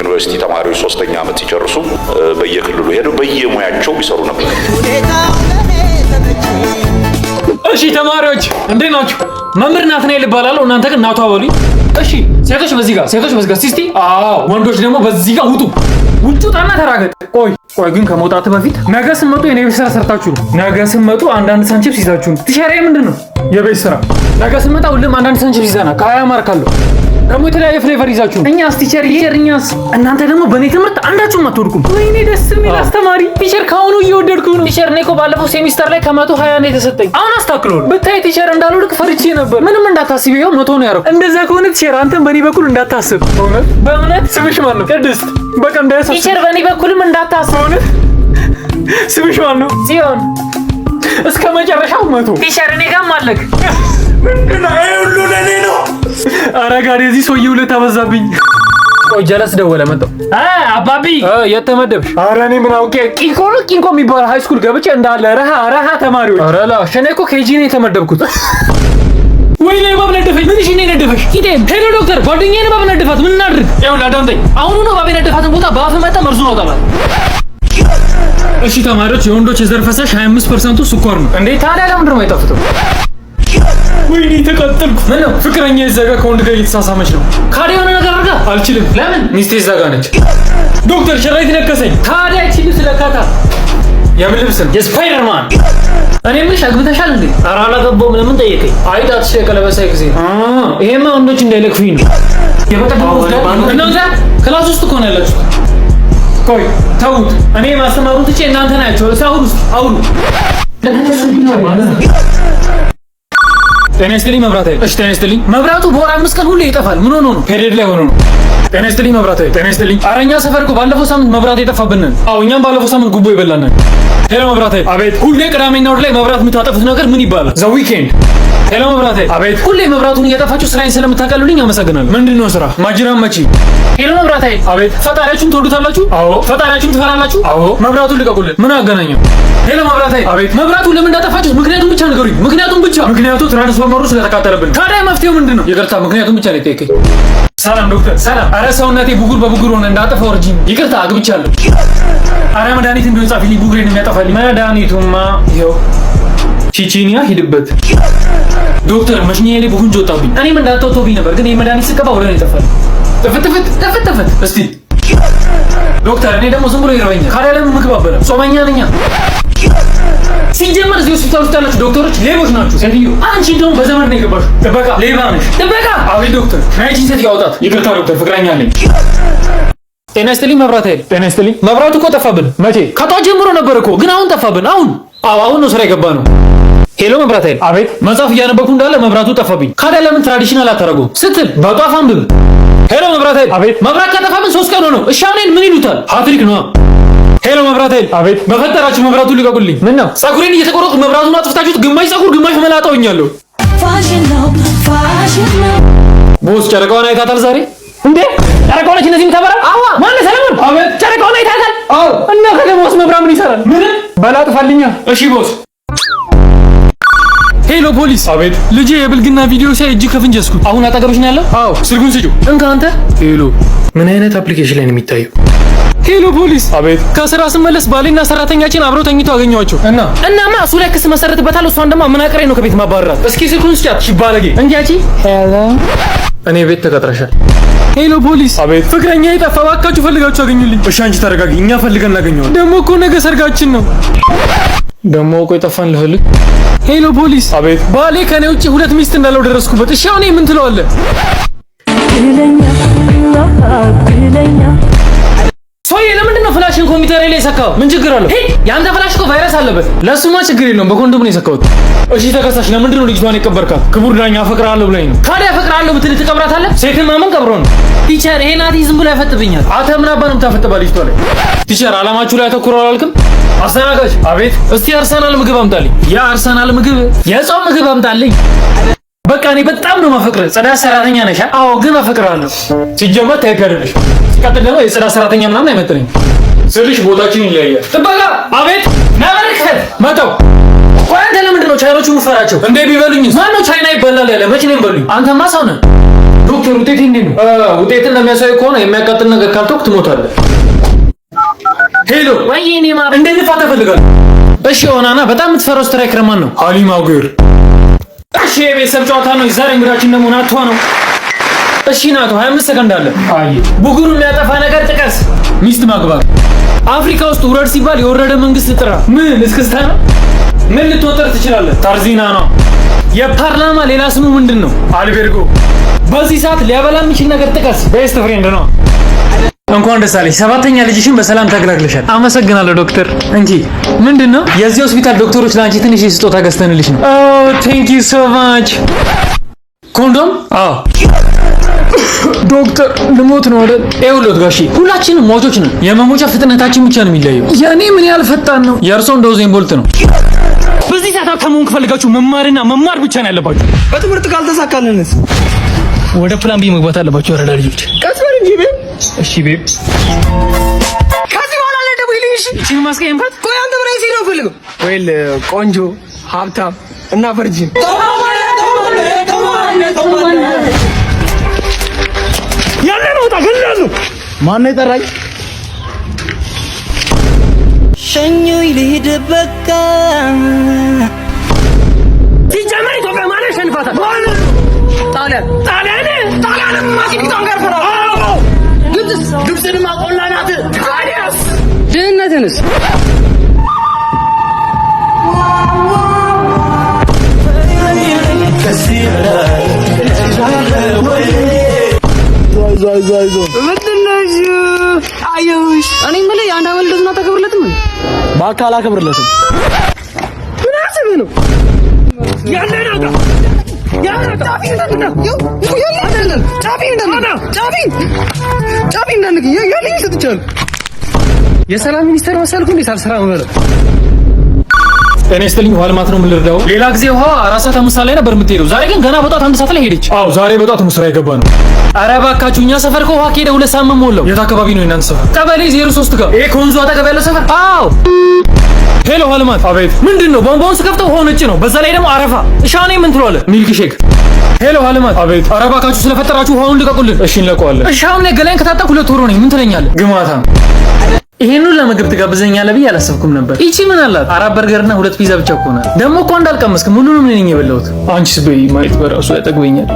ዩኒቨርሲቲ ተማሪዎች ሶስተኛ ዓመት ሲጨርሱ በየክልሉ ሄደው በየሙያቸው ይሰሩ ነበር። እሺ ተማሪዎች፣ እንዴት ናችሁ? መምህር ናትናኤል እባላለሁ። እናንተ ግን ናቷ በሉኝ። እሺ ሴቶች በዚህ ጋር፣ ሴቶች በዚህ ጋር ሲስቲ። አዎ፣ ወንዶች ደግሞ በዚህ ጋር ውጡ። ውጡ፣ ጣና ተራገጥ። ቆይ ቆይ፣ ግን ከመውጣት በፊት ነገ ስትመጡ የኔ ቤት ስራ ሰርታችሁ ነው። ነገ ስትመጡ አንዳንድ Sun Chips ይዛችሁ ነው። Teacher፣ ምንድን ነው የቤት ስራ? ነገ ስንመጣ ሁሉም አንዳንድ Sun Chips ይዘናል። ከ20 mark አለው። ደግሞ የተለያየ flavor ይዛችሁ ነው። እኛስ teacher፣ እኛስ? እናንተ ደግሞ በእኔ ትምህርት አንዳችሁም አትወድቁም። ወይኔ ደስ የሚል አስተማሪ teacher፣ ከአሁኑ እየወደድኩ ነው። Teacher፣ እኔ እኮ ባለፈው ሴሚስተር ላይ ከ120 ነው የተሰጠኝ። አሁን አስተካክሎ ነው ብታይ teacher፣ እንዳልወድቅ ፈርቼ ነበር። ምንም እንዳታስብ፣ ይኸው 100 ነው ያደረኩት። እንደዛ ከሆነ teacher፣ አንተም በእኔ በኩል እንዳታስብ። በእውነት በእውነት። ስምሽ ማን ነው? ቅድስት። በቃ እንዳያሳስብ። Teacher፣ በእኔ በኩልም እንዳታስብ። በእውነት። ስምሽ ማን ነው? ጽዮን። እስከ መጨረሻው 100። Teacher፣ እኔ ጋርም አለክ። ምንድን ነው ይሄ ሁሉ ለእኔ ነው? ኧረ ጋር የዚህ ሰውዬ ውለታ በዛብኝ። ቆይ፣ ጀለስ ደወለ። መጣሁ። አባቢ፣ የት ተመደብሽ? ኧረ እኔ ምን አውቄ፣ ቂንቆ ነው ቂንቆ የሚባል high school ገብቼ እንዳለ ረሃ ረሃ ተማሪዎች። ኧረ ላሽ፣ እኔ እኮ KG ነው የተመደብኩት። ወይኔ እባብ ነደፈኝ። ምን እሺ ነው የነደፈሽ? ቂጤን። Hello ዶክተር፣ ጓደኛዬን እባብ ነደፋት። ምን እናድርግ? ይኸውልህ አዳምጠኝ። አሁኑ ነው እባብ የነደፋትን ቦታ በአፍ መጣ መርዙን አውጣላት። እሺ ተማሪዎች፣ የወንዶች የዘር ፈሳሽ 25% ኡ ስኳር ነው። እንዴ፣ ታዲያ ለምንድን ነው የማይጣፍጠው? ወይኔ ተቃጠልኩ። ምን ነው? ፍቅረኛ እዛ ጋ ከወንድ ጋር እየተሳሳመች ነው። ካዲያ የሆነ ነገር አድርጋ። አልችልም። ለምን? ሚስቴ እዛ ጋ ነች። ዶክተር፣ ሸራይት ነከሰኝ። ታዲያ ይቺ ልብስ ለካታ። የምን ልብስ ነው? የስፓይደርማን። እኔ የምልሽ፣ አግብተሻል እንዴ? ኧረ አላገባሁም። ለምን ጠየቀኝ? አይ፣ ጣትሽ የቀለበት ሳይ ጊዜ። ይሄማ ወንዶች እንዳይለክፉኝ ነው። እናንተ class ውስጥ እኮ ነው ያላችሁት። ቆይ ተዉት። እኔ ማስተማሩን ትቼ እናንተ ናቸው። እስኪ አውሩ፣ እስኪ አውሩ። ጤና ይስጥልኝ መብራት ኃይል። እሺ፣ ጤና ይስጥልኝ። መብራቱ በወር 5 ቀን ሁሌ ይጠፋል። ምን ሆኖ ነው? Period ላይ ሆኖ ነው። ጤና ይስጥልኝ መብራት ኃይል። ጤና ይስጥልኝ። ኧረ እኛ ሰፈር እኮ ባለፈው ሳምንት መብራት የጠፋብን። አዎ፣ እኛም ባለፈው ሳምንት ጉቦ የበላን። Hello መብራት ኃይል። አቤት። ሁሌ ቅዳሜና እሑድ ላይ መብራት የምታጠፉት ነገር ምን ይባላል? The weekend። Hello መብራት ኃይል። አቤት። ሁሌ መብራቱን እያጠፋችሁ ስራዬን ስለምታቀሉልኝ አመሰግናለሁ። ምንድን ነው ስራ? ማጅራት መቺ። Hello መብራት ኃይል። አቤት። ፈጣሪያችሁን ትወዱታላችሁ? አዎ። ፈጣሪያችሁን ትፈራላችሁ? አዎ። መብራቱን ልቀቁልን። ምን አገናኘው? Hello መብራት ኃይል። አቤት። መብራቱን ለምን እንዳጠፋችሁት ምክንያቱም ብቻ ንገሩኝ። ምክንያቱም ብቻ። ምክንያቱ ትራንስፎርመሩ ስለተቃጠለብን። ታዲያ መፍትሄው ምንድን ነው? ይቅርታ፣ ምክንያቱም ብቻ ነው የጠየቀኝ። ሰላም ዶክተር። ሰላም። አረ ሰውነቴ ብጉር በብጉር ሆነ፣ እንዳጠፋው እርጂኝ። ይቅርታ፣ አግብቻለሁ። አረ መድኃኒት እንዲሆን ጻፊልኝ፣ ብጉሬን የሚያጠፋልኝ። መድኃኒቱማ ይኸው፣ ቺቺኒያ ሂድበት። ዶክተር፣ መሽኛዬ ላይ ብጉንጅ ወጣብኝ። እኔም እንዳትወቶብኝ ነበር፣ ግን ይህ መድኃኒት ስቀባ ወደ ነው ይጠፋል። ጥፍት ጥፍት ጥፍት ጥፍት። እስቲ ዶክተር፣ እኔ ደግሞ ዝም ብሎ ይርበኛል። ካዲያ ለምን ምግብ አበላም? ጾመኛ ነኛ። ሲጀመር እዚህ ሆስፒታል ውስጥ ያላችሁ ዶክተሮች ሌቦች ናችሁ። ሴትዮ፣ አንቺ እንደውም በዘመድ ነው የገባሽው። ጥበቃ፣ ሌባ ነሽ። ጥበቃ። አቤት ዶክተር። ናይቺን ሴትዮ አውጣት። ይቅርታ ዶክተር፣ ፍቅረኛ አለኝ። ጤና ይስጥልኝ መብራት ኃይል። ጤና ይስጥልኝ። መብራቱ እኮ ጠፋብን። መቼ? ከጧት ጀምሮ ነበር እኮ፣ ግን አሁን ጠፋብን። አሁን? አዎ፣ አሁን ነው ስራ የገባ ነው። Hello መብራት ኃይል። አቤት። መጽሐፍ እያነበብኩ እንዳለ መብራቱ ጠፋብኝ። ካዲያ ለምን traditional አታደርገውም ስትል በጧፍ አንብብ። Hello መብራት ኃይል። አቤት። መብራት ከጠፋብን 3 ቀን ሆነው። እሺ አሁን ምን ይሉታል? ሀትሪክ ነው። Hello መብራት ኃይል። አቤት። በፈጠራችሁ መብራቱን ልቀቁልኝ። ምን ነው? ፀጉሬን እየተቆረጥኩ መብራቱን አጥፍታችሁት ግማሽ ፀጉር ግማሽ መላጣ ሆኛለሁ። ፋሽን ነው፣ ፋሽን ነው። Boss፣ ጨረቃዋን አይታታል ዛሬ? እንዴ፣ ጨረቃዋ ነች እነዚህ የምታበራ? አዋ፣ ማነው ሰለሞን? አቤት። ጨረቃዋን አይታታል? አዎ። እና ከተማ ውስጥ መብራት ምን ይሰራል? ምን በላጥፋልኛ። እሺ boss። Hello ፖሊስ። አቤት። ልጄ የብልግና ቪዲዮ ሲያይ እጅ ከፍንጅ ያዝኩት። አሁን አጠገብሽ ነው ያለው? አዎ። ስልኩን ስጪው። እንካ አንተ። Hello፣ ምን አይነት application ላይ ነው የሚታየው? Hello ፖሊስ። አቤት። ከስራ ስመለስ ባሌና ሰራተኛችን አብረው ተኝተው አገኘኋቸው። እና እናማ እሱ ላይ ክስ መሰረትበታለሁ። እሷን ደግሞ አመናቅሬ ነው ከቤት ማባረራት። እስኪ ስልኩን ስጫት። ባለጌ እንጂ አንቺ። Hello፣ እኔ ቤት ተቀጥረሻል። Hello ፖሊስ። አቤት። ፍቅረኛ የጠፋ፣ እባካችሁ ፈልጋችሁ አገኙልኝ። እሺ አንቺ ተረጋጊ፣ እኛ ፈልገን እናገኘዋለን። ደግሞ እኮ ነገ ሰርጋችን ነው። ደግሞ እኮ የጠፋን ልፈልግ። Hello ፖሊስ። አቤት። ባሌ ከኔ ውጭ ሁለት ሚስት እንዳለው ደረስኩበት። እሺ አሁን ምን ትለዋለህ? እድለኛ፣ እድለኛ። ሰውዬ፣ ለምንድን ነው flash ን ኮምፒውተር ላይ የሰካው? ምን ችግር አለው? ሂድ። የአንተ flash እኮ ቫይረስ አለበት። ለእሱማ ችግር የለውም። በኮንዶም ነው የሰካሁት። እሺ ተከሳሽ፣ ለምንድን ነው ልጅቷን የቀበርካት? ክቡር ዳኛ፣ አፈቅርሃለሁ ብላኝ ነው። ታዲያ አፈቅርሃለሁ ብትል ትቀብራታለህ? ሴትን ማመን ቀብሮ ነው። Teacher፣ ይሄ ናቲ ዝም ብሎ ያፈጥብኛል። አንተ ምን አባ ነው የምታፈጥባት ልጅቷ ላይ? Teacher፣ አላማችሁ ላይ አተኩሮ አላልክም? አስተናጋጅ። አቤት። እስቲ አርሰናል ምግብ አምጣልኝ። የአርሰናል ምግብ፣ የጾም ምግብ አምጣልኝ። በቃ እኔ በጣም ነው ማፈቅርህ። ጽዳት ሰራተኛ ነሽ? አዎ፣ ግን አፈቅርሃለሁ። ሲጀመር type አይደለሽ። ሲቀጥል ደግሞ የጽዳት ሰራተኛ ምናምን አይመጥነኝም ስልሽ ቦታችን ይለያያል። ጥበቃ። አቤት። ና በር ክፈት። መጣሁ። ቆይ አንተ ለምንድን ነው ቻይኖቹ የምፈራቸው? እንዴ፣ ቢበሉኝስ? ማነው ቻይና ይበላል ያለ? መቼ ነው የሚበሉኝ? አንተማ ሰው ነህ። ዶክተር ውጤት እንዴት ነው? ውጤትን እንደሚያሳይ ከሆነ የሚያቃጥል ነገር ካልተውክ ትሞታለህ። Hello ወይ እኔ ማር እንድንፋታ እፈልጋለሁ። እሺ ኦናና በጣም የምትፈራው striker ማን ነው? ሃሪ ማጉዌር። እሺ የቤተሰብ ጨዋታ ነው። የዛሬ እንግዳችን ደግሞ ናቷ ነው። እሺ ናቶ 25 ሰከንድ አለ። አይ ብጉር የሚያጠፋ ነገር ጥቀስ። ሚስት ማግባት። አፍሪካ ውስጥ ውረድ ሲባል የወረደ መንግስት ጥራ። ምን እስክስታ ነው? ምን ልትወጠር ትችላለህ? ታርዚና ነው። የፓርላማ ሌላ ስሙ ምንድን ነው? አልቤርጎ። በዚህ ሰዓት ሊያበላ የሚችል ነገር ጥቀስ። Best friend ነው። እንኳን ደስ አለሽ፣ ሰባተኛ ልጅሽን በሰላም ተገላግለሻል። አመሰግናለሁ ዶክተር። እንጂ ምንድን ነው የዚህ ሆስፒታል ዶክተሮች ለአንቺ ትንሽ ስጦታ ገዝተንልሽ ነው። Oh, thank you so much። ኮንዶም? አዎ። ዶክተር ልሞት ነው አይደል? ይኸውልዎት ጋሺ ሁላችንም ሟቾች ነን። የመሞቻ ፍጥነታችን ብቻ ነው የሚለየው። የእኔ ምን ያህል ፈጣን ነው? የእርሶ እንደ ኡሴን ቦልት ነው። በዚህ ሰዓት ሀብታም መሆን ከፈለጋችሁ መማርና መማር ብቻ ነው ያለባችሁ። በትምህርት ካልተሳካልንስ? ወደ plan B መግባት አለባችሁ። አራዳ ልጆች። ቀስ በል እንጂ babe። እሺ babe። ከዚህ በኋላ ላይ ደውይልኝ። እሺ። እቺን ማስቀየምካት። ቆይ አንተ ምን አይነት ሴት ነው የምፈልገው? Well ቆንጆ፣ ሀብታም እና virgin። ያለ ነው ገላለሁ። ማነው የጠራኝ? ሸኙኝ ልሂድ በቃ። ሲጀመር ኢትዮጵያ ማን ያሸንፋታል? ጣሊያን። ጣሊያን። ጣሊያንም ማሲፊቷን ገርፈናል። ግብፅስ? ግብፅንማ ቆላ ናት። ታዲያስ ድህነትንስ? ምንድን ነው እሱ? አየሁሽ። እኔ የምልህ የአንድ አመት ልደቱን አታከብርለትም? በአካል አላከብርለትም። ምን አስበህ ነው? ያለ ነው የሰላም ሚኒስተር መሰልኩ እንዴ? ሳልሰራ ነው። ጤና ይስጥልኝ። ውሃ ልማት ነው የምንረዳው። ሌላ ጊዜ ውሃ 4 ሰዓት 5 ሰዓት ላይ ነበር የምትሄደው። ዛሬ ግን ገና በጧት 1 ሰዓት ላይ ሄደች። አዎ ዛሬ በጧት ነው ስራ የገባ ነው። ኧረ እባካችሁ እኛ ሰፈር እኮ ውሃ ከሄደ 2 ሳምንት ሞላው። የት አካባቢ ነው የእናንተ ሰፈር? ቀበሌ 03 ጋር። ይሄ ከወንዙ አጠገብ ያለው ሰፈር። አዎ። Hello ውሃ ልማት። አቤት። ምንድን ነው ቧንቧውን ስከፍተው ውሃው ነጭ ነው። በዛ ላይ ደግሞ አረፋ። እሺ አሁን ምን ትለዋለህ? Milk shake። Hello ውሃ ልማት። አቤት። ኧረ እባካችሁ ስለፈጠራችሁ ውሃውን ልቀቁልን። እሺ እንለቀዋለን። እሺ አሁን ገላዬን ከታጠብኩ 2 ወር ሆነኝ። ምን ትለኛለህ? ግማታ ይሄን ሁሉ ምግብ ትጋብዘኛለህ ብዬ አላሰብኩም ነበር። ይቺ ምን አላት? አራት በርገር እና ሁለት ፒዛ ብቻ እኮ ናት። ደግሞ እኮ እንዳልቀመስክም ሁሉንም እኔ ነኝ የበላሁት። አንቺስ በይ ማየት በራሱ ያጠግበኛል።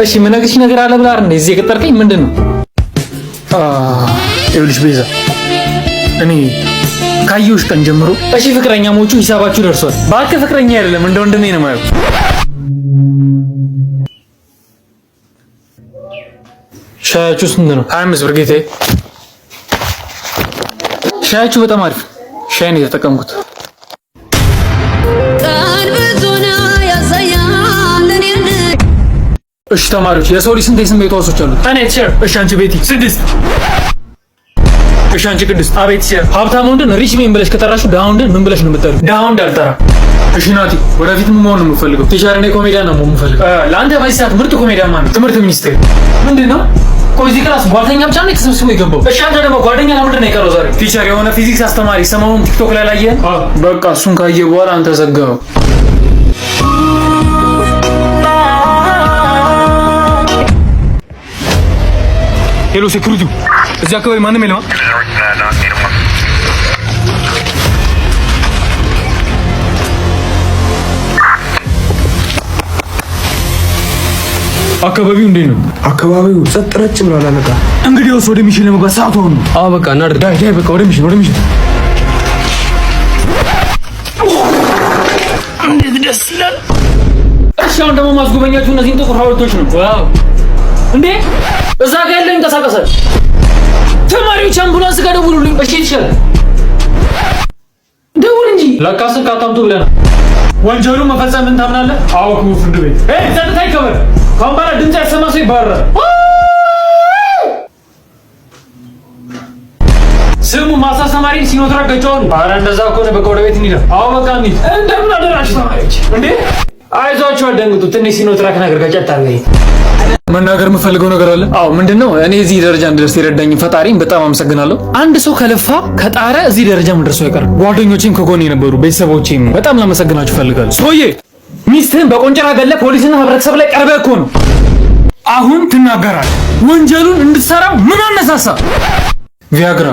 እሺ የምነግርሽ ነገር አለ ብላ አይደል እዚህ የቀጠርከኝ ምንድን ነው? ይኸውልሽ ቤዛ፣ እኔ ካየሁሽ ቀን ጀምሮ። እሺ ፍቅረኛሞቹ ሂሳባችሁ ደርሷል። እባክህ ፍቅረኛ አይደለም እንደ ወንድሜ ነው የማየው። ሻያችሁ ስንት ነው? 25 ብር ጌታዬ። ሻያችሁ በጣም አሪፍ ሻይ ነው የተጠቀምኩት። ቀን ብዙ ነው ያሳያል እኔን። እሺ ተማሪዎች የሰው ልጅ ስንት የስሜት ሕዋሶች አሉት? እኔ teacher። እሺ አንቺ ቤቲ። ስድስት። እሺ አንቺ ቅድስት። አቤት teacher። ሀብታም ወንድን rich man ብለሽ ከጠራሽው ድሃ ወንድን ምን ብለሽ ነው የምትጠሪው? ድሃ ወንድ አልጠራም። እሺ ናቲ፣ ወደፊት ምን መሆን ነው የምፈልገው? Teacher እኔ ኮሜዲያን ነው መሆን የምፈልገው። ለአንተ በዚህ ሰዓት ምርጥ ኮሜዲያን ማን ነው? ትምህርት ሚኒስቴር። ምንድን ነው? ቆይ እዚህ class ጓደኛ ብቻ ነው የተሰብስቦ የገባው? እሺ አንተ ደግሞ ጓደኛ ለምንድን ነው የቀረው ዛሬ? Teacher የሆነ ፊዚክስ አስተማሪ ሰሞኑን ቲክቶክ ላይ ላየህ? በቃ እሱን ካየ በኋላ አንተ ዘጋኸው። Hello security ው፣ እዚህ አካባቢ ማንም የለም። አካባቢው እንዴት ነው? አካባቢው ጸጥ ረጭ ብሏል አለቃ። እንግዲያውስ ወደ mission ለመግባት ሰዓቱ አሁን ነው። አዎ በቃ እናድርግ። ዳይ ዳይ፣ በቃ ወደ mission፣ ወደ mission። እንዴት ደስ ይላል! እሺ አሁን ደግሞ ማስጎበኛችሁ እነዚህን ጥቁር ሐውልቶች ነው። Wow! እንዴ እዛ ጋር ያለው ይንቀሳቀሳል። ተማሪዎች አምቡላንስ ጋር ደውሉልኝ። እሺ ይችላል። ደውል እንጂ ለካ ስልክ አታምጡ ብለናል። ወንጀሉን መፈጸም ምን ታምናለህ? አዎ ክቡር ፍርድ ቤት። ጸጥታ ይከበር። ከአሁን በኋላ ድምፅ ያሰማ ሰው ይባረራል። ስሙ ማሳ ተማሪ ሲኖትራክ ገጨውን። ኧረ እንደዛ ከሆነ በቃ ወደ ቤት እንሂድ። አዎ በቃ እንሂድ። እንደምን አደራችሁ ተማሪዎች። እንዴ አይዟችሁ፣ አትደንግጡ። ትንሽ ሲኖትራክ ነገር ገጨት አድርገኝ። መናገር የምፈልገው ነገር አለ። አዎ ምንድነው? እኔ እዚህ ደረጃ እንድደርስ የረዳኝ ፈጣሪን በጣም አመሰግናለሁ። አንድ ሰው ከለፋ ከጣረ እዚህ ደረጃ መድረሱ አይቀርም። ጓደኞቼም ከጎኔ የነበሩ ቤተሰቦቼም በጣም ላመሰግናችሁ እፈልጋለሁ። ሰውዬ ሚስትህን በቆንጨራ ገለህ ፖሊስና ህብረተሰብ ላይ ቀርበህ እኮ ነው። አሁን ትናገራለህ። ወንጀሉን እንድትሰራ ምን አነሳሳ? ቪያግራ።